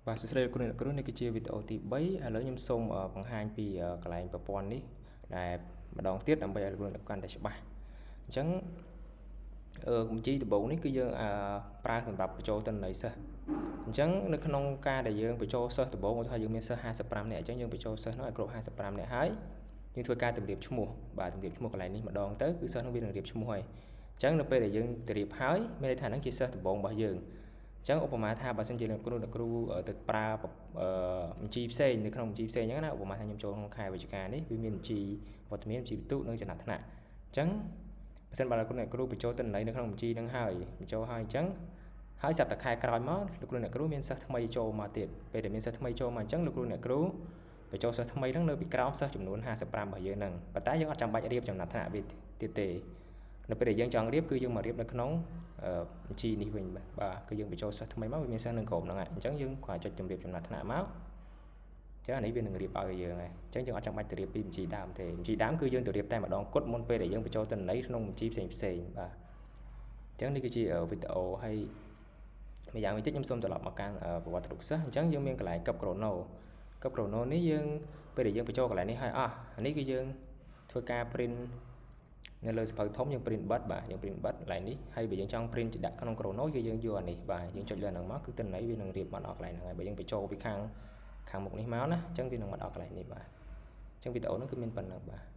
បាទសួស្តីលោកគ្រូអ្នកគ្រូនេះគឺជាវីដេអូទី3ឥឡូវខ្ញុំសូមបង្ហាញពីកន្លែងប្រព័ន្ធនេះដែលម្ដងទៀតដើម្បីឲ្យលោកគ្រូអ្នកកាន់តែច្បាស់អញ្ចឹងអឺបញ្ជីដំបូងនេះគឺយើងប្រើសម្រាប់បញ្ចូលទិន្នន័យសិស្សអញ្ចឹងនៅក្នុងការដែលយើងបញ្ចូលសិស្សដំបូងឧទាហរណ៍យើងមានសិស្ស55នាក់អញ្ចឹងយើងបញ្ចូលសិស្សនោះឲ្យគ្រប់55នាក់ហើយយើងធ្វើការតម្រៀបឈ្មោះបាទតម្រៀបឈ្មោះកន្លែងនេះម្ដងទៅគឺសិស្សនោះវានឹងរៀបឈ្មោះហើយអញ្ចឹងនៅពេលដែលយើងតម្រៀបហើយមានន័យថាហ្នឹងជាសិស្សដំបូងរបស់យើងអញ្ចឹងឧបមាថាបើសិនជាលោកគ្រូអ្នកគ្រូទៅប្រើបញ្ជីផ្សេងនៅក្នុងបញ្ជីផ្សេងអញ្ចឹងណាឧបមាថាខ្ញុំចូលក្នុងខែវិច្ឆិកានេះវាមានបញ្ជីវត្តមានបញ្ជីពិន្ទុនិងចំណាត់ថ្នាក់អញ្ចឹងបើសិនបើលោកគ្រូអ្នកគ្រូបញ្ចូលទិន្នន័យនៅក្នុងបញ្ជីហ្នឹងហើយបញ្ចូលហើយអញ្ចឹងហើយស្រាប់តែខែក្រោយមកលោកគ្រូអ្នកគ្រូមានសិស្សថ្មីចូលមកទៀតពេលដែលមានសិស្សថ្មីចូលមកអញ្ចឹងលោកគ្រូអ្នកគ្រូបញ្ចូលសិស្សថ្មីហ្នឹងនៅពីក្រោមសិស្សចំនួន55របស់យើងហ្នឹងប៉ុន្តែយើងអត់ចាំបាច់រៀបចំណាត់ថ្នាក់វាទៀតទេនៅពេលដែលយើងចង់រៀបគឺយើងមករៀបនៅក្នុងបញ្ជីនេះវិញបាទគឺយើងបញ្ចូលសិស្សថ្មីមកវាមានសិស្សនៅក្រោមហ្នឹងអញ្ចឹងយើងគ្រាន់ចុចតម្រៀបចំណាត់ថ្នាក់មកចឹងអានេះវានឹងរៀបឲ្យយើងហើយអញ្ចឹងយើងអត់ចាំបាច់ទៅរៀបពីបញ្ជីដើមទេបញ្ជីដើមគឺយើងទៅរៀបតែម្ដងគត់មុនពេលដែលយើងបញ្ចូលទិន្នន័យក្នុងបញ្ជីផ្សេងផ្សេងបាទអញ្ចឹងនេះគឺជាវីដេអូហើយម្យ៉ាងវិញទៀតខ្ញុំសូមត្រឡប់មកកាន់ប្រវត្តិរូបសិស្សអញ្ចឹងយើងមានកន្លែងកឹបក្រូណូកឹបក្រូណូនេះយើងពេលដែលយើងបញ្ចូលកន្លែងនេះហើយអស់អានេះគឺយើងធ្វើការ print នៅលើសភៅធំយើង print បិទបាទយើង print បិទកន្លែងនេះហើយបើយើងចង់ print ដាក់ក្នុង Chrono គឺយើងយកអានេះបាទយើងចុចលើហ្នឹងមកគឺទិន្នន័យវានឹងរៀបមកដល់កន្លែងហ្នឹងហើយបើយើងបញ្ចូលពីខាងខាងមុខនេះមកណាអញ្ចឹងវានឹងមកដល់កន្លែងនេះបាទអញ្ចឹងវីដេអូហ្នឹងគឺមានប៉ុណ្ណឹងបាទ។